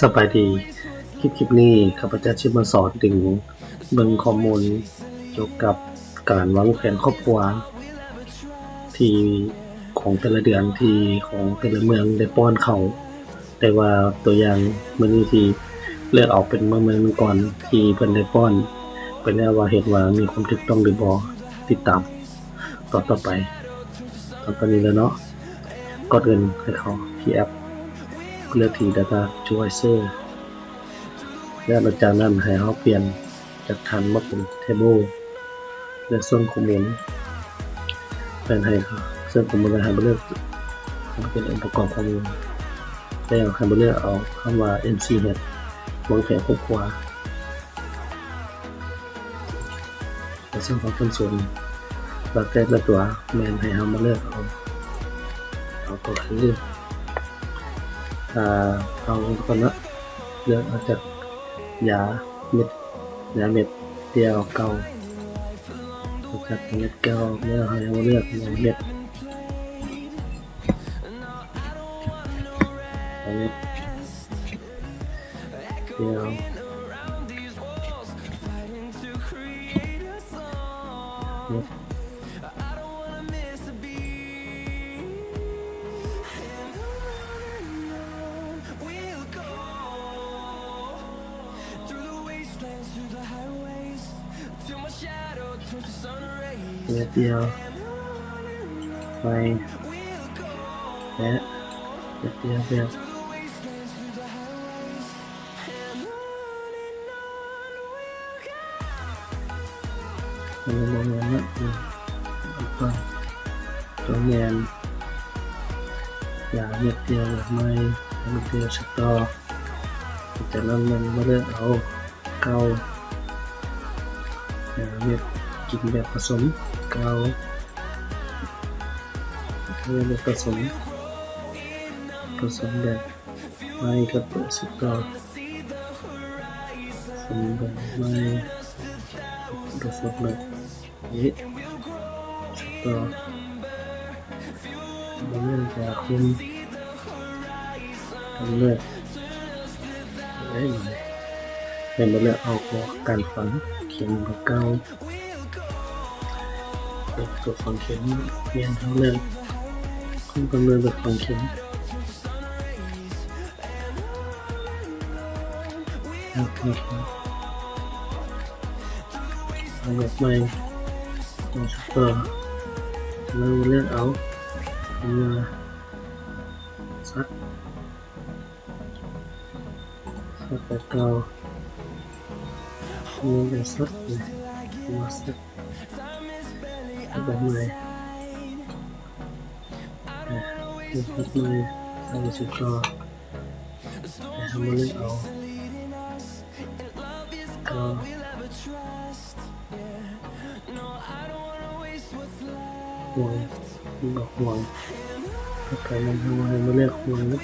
ສະບາຍດີ, ຄລິບ ຄລິບນີ້ຂ້າພະເຈົ້າຊິມາສອນເຖິງເບິ່ງຂໍ້ມູນກ່ຽວກັບການວາງແຜນຄອບຄົວ ທີ່ຂອງແຕ່ລະເດືອນ ທີ່ຂອງແຕ່ລະເມືອງໄດ້ປ້ອນເຂົ້າ. ແຕ່ວ່າຕົວຢ່າງມື້ນີ້ທີ່ເລືອກເອົາເປັນເມືອງ ເມືອງໜຶ່ງກ່ອນ ທີ່ເພິ່ນໄດ້ປ້ອນໄປແລ້ວ ວ່າເຫັນວ່າມີຄວາມຖືກຕ້ອງຫຼືບໍ່. ຕິດຕາມຕອນຕໍ່ໄປ. ຕອນນີ້ແລ້ວເນາະ, ກ່ອນອື່ນໃຫ້ເຂົ້າທີ່ແອັບ ເລືອກທີ່ Data Visualizer ແລ້ວຫຼັງຈາກນັ້ນໃຫ້ເຮົາປ່ຽນຈາກ Table ມາເປັນ Table ແລະ ສ່ວນຂໍ້ມູນ ແມ່ນໃຫ້ເຮົາ ສ່ວນຂໍ້ມູນ ໃຫ້ເຮົາມາເລືອກເປັນອົງປະກອບຂໍ້ມູນ ແລ້ວໃຫ້ມາເລືອກເອົາຄຳວ່າ ເອັມຊີເອັດ ວາງແຜນຄອບຄົວ ແລະ ສ່ວນຂອງຕົ້ນສົນ ແລ້ວແຕ່ລະຕົວ ແມ່ນໃຫ້ເຮົາມາເລືອກເອົາ ເອົາຕົວຄື ອ່າ ເອົາກ່ອນເນາະ ເລືອກເອົາຈາກຢາເມັດ ຢາເມັດດຽວເກົ່າ ເອົາຈາກເມັດເກົ່າ ແລ້ວໃຫ້ເຮົາເລືອກຢາເມັດ ຢາເມັດ ດຽວ ເມັດດຽວ ໄປ ແປະ ເມັດດຽວ ແປະ ມັນບໍ່ແມ່ນເນາະ ເອີ ເອົາກ່ອນ ຕ້ອງແມ່ນຢາເມັດດຽວ ໃໝ່ ເມັດດຽວ ສະຕໍ ຈາກນັ້ນແມ່ນມາເລືອກເອົາ ເກົ່າ ຢາເມັດກິນແບບປະສົມ ເກົ່າ ຢາເມັດປະສົມ ປະສົມແບບໃໝ່ກັບ ສະຕໍ ປະສົມແບບໃໝ່ ປະສົມແບບ ນີ້ ຕໍ່ ບໍ່ແມ່ນຢາຄຸມ ກຳເນີດ ໃຫ້ມາເລືອກເອົາ ການຝັງເຂັມເກົ່າ ເປັນຕົວຝັງເຂັມ ແມ່ນເຮົາເລືອກຄຸມກຳເນີດແບບຝັງເຂັມ. ເລືອກໃໝ່ ເລືອກໃໝ່ ເຮົາເລືອກເອົາ ເຮົາມາສັກ ສັກແບບເກົ່າ ເຮົາມາສັກ ເຮົາມາສັກ ສັກແບບໃໝ່ ເຮົາມາສັກໃໝ່ ເຮົາມາສັກຕໍ່ ແຕ່ເຮົາມາເລືອກເອົາ ກໍຫ່ວງ ບໍ່ຫ່ວງ ແລ້ວກໍນຳເຮົາໃຫ້ມາເລືອກຫ່ວງນະ ເລື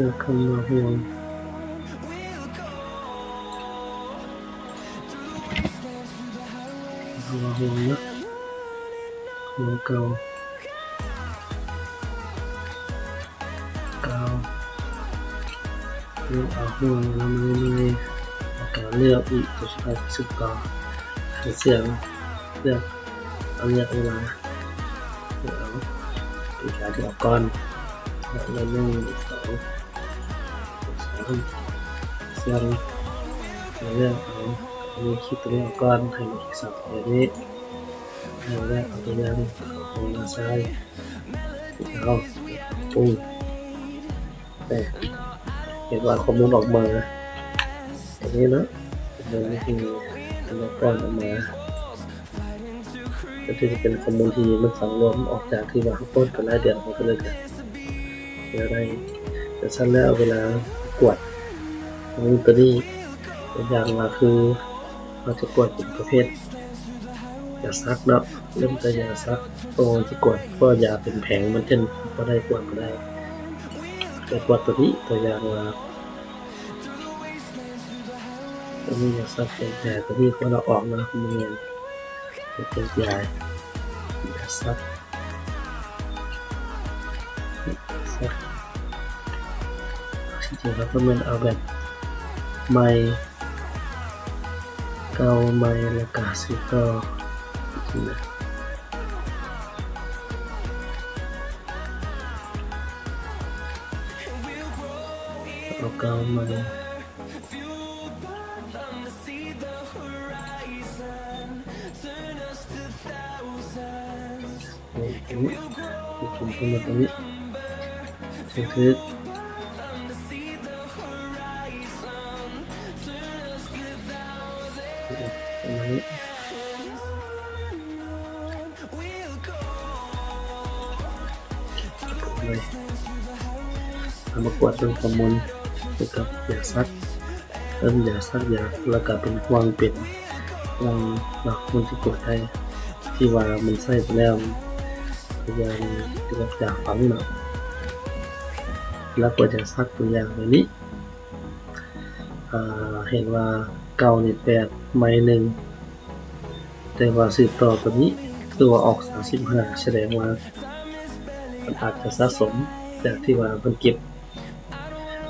ອກຄຳວ່າຫ່ວງ ເຮົາວ່າຫ່ວງນະ ຫ່ວງເກົ່າ ເກົ່າ ເລືອກເອົາຫ່ວງລະໄມໃໝ່ ແລ້ວກະເລືອກອີກຕົວສຸດທ້າຍທີ່ສຸດຕໍ່ ໃຫ້ສຽງ ເລືອກ ເອົາ ເລືອກເວລາ ເລືອກເອົາ ເວລາທີ່ອອກກ່ອນ ເລືອກໜຶ່ງ ສອງ ສາມ ສຽງ ເລືອກເອົາ ມີຄລິກຕົວນີ້ອອກກ່ອນ ໃຫ້ມາຄລິກສາມຕົວນີ້ ໃຫ້ເລືອກເອົາຕົວຢ່າງຂອງໜ້າຊ້າຍ ເອົາ ປຸ້ງ ເອີ ເຫັນວ່າຂໍ້ມູນອອກມາຕົວນີ້ເນາະ ຂໍ້ມູນທີ່ອັນດັບແລກອອກມາ ກໍຄືຈະເປັນຂໍ້ມູນທີ່ມັນສັງລວມອອກຈາກທີ່ວ່າເຮົາປ້ອນໄປຫຼາຍເດືອນ ເຮົາກໍເລີຍຈະ ຈະໄດ້ ແຕ່ຊັ້ນແລ້ວເວລາກວດຂໍ້ມູນຕົວນີ້ ຕົວຢ່າງວ່າຄື ເຮົາຈະກວດເປັນປະເພດຢາສັກເນາະ ເລີ່ມແຕ່ຢາສັກ ເພາະວ່າຊິກວດ ເພາະວ່າຢາເປັນແຜງມັນຈະບໍ່ໄດ້ ກວດບໍ່ໄດ້ ແຕ່ກວດຕົວນີ້ ຕົວຢ່າງວ່າ ຕົວນີ້ຢາສັກແຈກຢາຍ ຕົວນີ້ຄວນເອົາອອກເນາະ ບໍ່ແມ່ນແຈກຢາຍຢາສັກ ສັກ ທີ່ຈິງເຮົາກໍແມ່ນເອົາແບບໃໝ່ ເກົ່າໃໝ່ ແລ້ວກະສີເກົ່າ ເອົາເກົ່າໃໝ່ ນີ້ ນີ້ ນີ້ ນີ້ ຕົວນີ້ ຖືກ ປະມານນີ້ ເອົາມາກວດເບິ່ງຂໍ້ມູນກ່ຽວກັບຢາສັກ ເອີ້ນຢາສັກຢາ ແລ້ວກະເປັນຫ່ວງ ເປັນຫ່ວງເນາະ ມັນຊິກວດໄດ້ ທີ່ວ່າມັນໃຊ້ໄປແລ້ວ ຢ່າງ ທີ່ວ່າຢາຝັງເນາະ ແລ້ວກວດຢາສັກຕົວຢ່າງແບບນີ້ ອາ ເຫັນວ່າເກົ່ານີ້ແປດ ໃໝ່ໜຶ່ງ ແຕ່ວ່າສືບຕໍ່ຕົວນີ້ ຕົວອອກສາມສິບຫ້າ ສະແດງວ່າມັນອາດຈະສະສົມ ຈາກທີ່ວ່າເພິ່ນເກັບ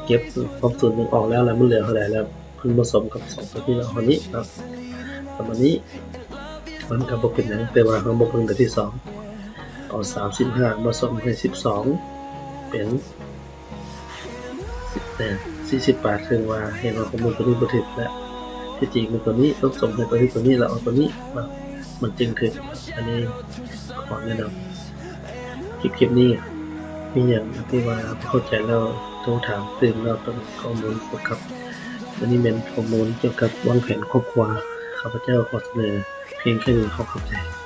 ເກັບຄວາມສູນໜຶ່ງອອກແລ້ວ ແລ້ວມັນເຫຼືອເທົ່າໃດ ແລ້ວເພິ່ນມາສົມກັບສອງຕົວນີ້ແລ້ວເທົ່ານີ້ເນາະ ປະມານນີ້ ມັນກໍບໍ່ເປັນຫຍັງ ແຕ່ວ່າເຮົາມາເບິ່ງຕົວທີສອງ ເອົາສາມສິບຫ້າມາສົມໃຫ້ສິບສອງ ເປັນ ແຕ່ ສີ່ສິບແປດ ເຊິ່ງວ່າເຫັນວ່າຂໍ້ມູນຕົວນີ້ບໍ່ຖືກແລ້ວ ທີ່ຈິງມັນຕົວນີ້ຕ້ອງສົມໃຫ້ຕົວນີ້ ຕົວນີ້ ແລ້ວເອົາຕົວນີ້ມາ ມັນຈຶ່ງຖືກ ອັນນີ້ຂໍແນະນຳ ຄລິບ ຄລິບນີ້ມີຫຍັງທີ່ວ່າບໍ່ເຂົ້າໃຈແລ້ວໂທຖາມຕື່ມເນາະ ເປັນຂໍ້ມູນກ່ຽວກັບ ອັນນີ້ແມ່ນຂໍ້ມູນກ່ຽວກັບວາງແຜນຄອບຄົວ ຂ້າພະເຈົ້າຂໍສະເໜີພຽງແຄ່ນີ້ ຂໍຂອບໃຈ.